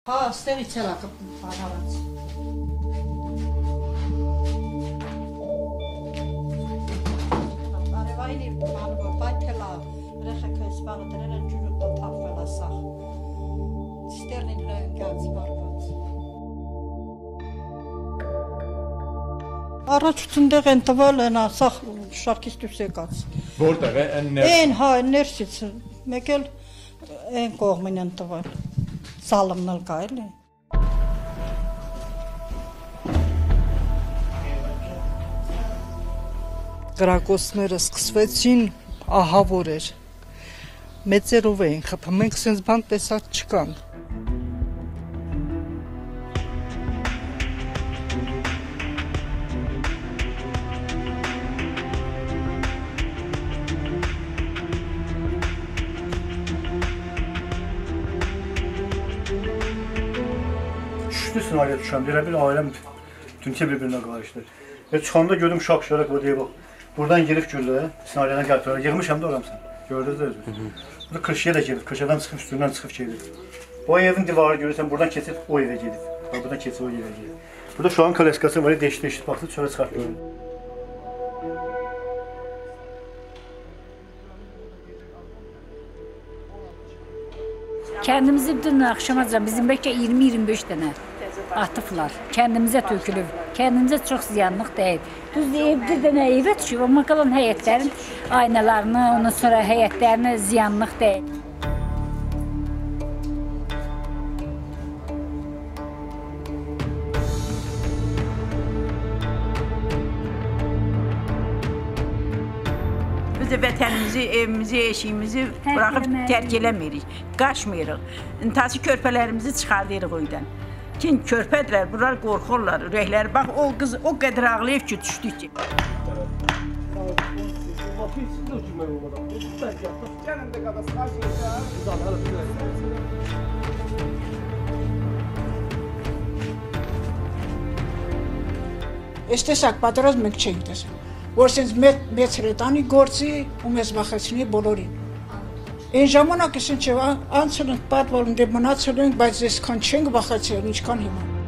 Հա, ստեղից էլ ա բանալած։ Արևային բանը, որ պայթել ա, երեխեքը էս բանը դրել են ջուրը թափվել ա սաղ։ Ցիստեռնին հրա ընկած վառված։ Առաջուց ընդեղ են տվել, են սաղ շարքից դուրս եկած։ Որտեղ է, էն ներս։ Էն, հա, էն ներսից, մեկ էլ էն կողմին են տվել։ Սալամն էլ կա, էլի։ Կրակոցները սկսվեցին, ահավոր էր։ Մեծերով էին խփում, մենք սենց բան տեսած չկանք։ Düşdü sınarıya düşəndə, elə bir ailəm tümsə bir-birinə qarışdı. Və çıxanda gördüm uşaq şörək var deyə bax. Buradan girib güllə, sınariyana gəlib, yığmışam da oramsan. Gördünüz də özünüz. Burada Kırşıya da gedib, Kırşıyadan çıxıb, üstündən çıxıb gedib. O evin divarı görürsən, buradan keçib o evə gedib. Bax, buradan keçib o evə gedib. Burada uşağın koleskası var, deşdi, baxdı, çölə çıxart görün. Kendimizi dün akşamacan bizim belki 20-25 tane atıflar. Kendimize tökülüb, kendimize çok ziyanlıq deyil. Düzdür, ev bir dənə evə düşüb, amma qalan həyətlərin aynalarını, ondan sonra həyətlərinə ziyanlıq deyil. Biz də vətənimizi, evimizi, eşiyimizi bıraxıb tərk eləmirik, qaçmıyırıq. İntası körpələrimizi çıxardırıq oydan. Ki körpədirlər, bunlar qorxurlar, ürəkləri. Bax, o qız o qədər ağlayıb ki, düşdük ki. Այս տեսակ պատերազմ մենք չենք տեսել, որ սենց մեծ հրետանի գործի ու մեզ վախեցնի բոլորին։ Այն ժամանակ ես ինչ անցել ենք պատվալ, դե մնացել ենք, բայց այսքան չենք վախեցել, ինչքան հիմա։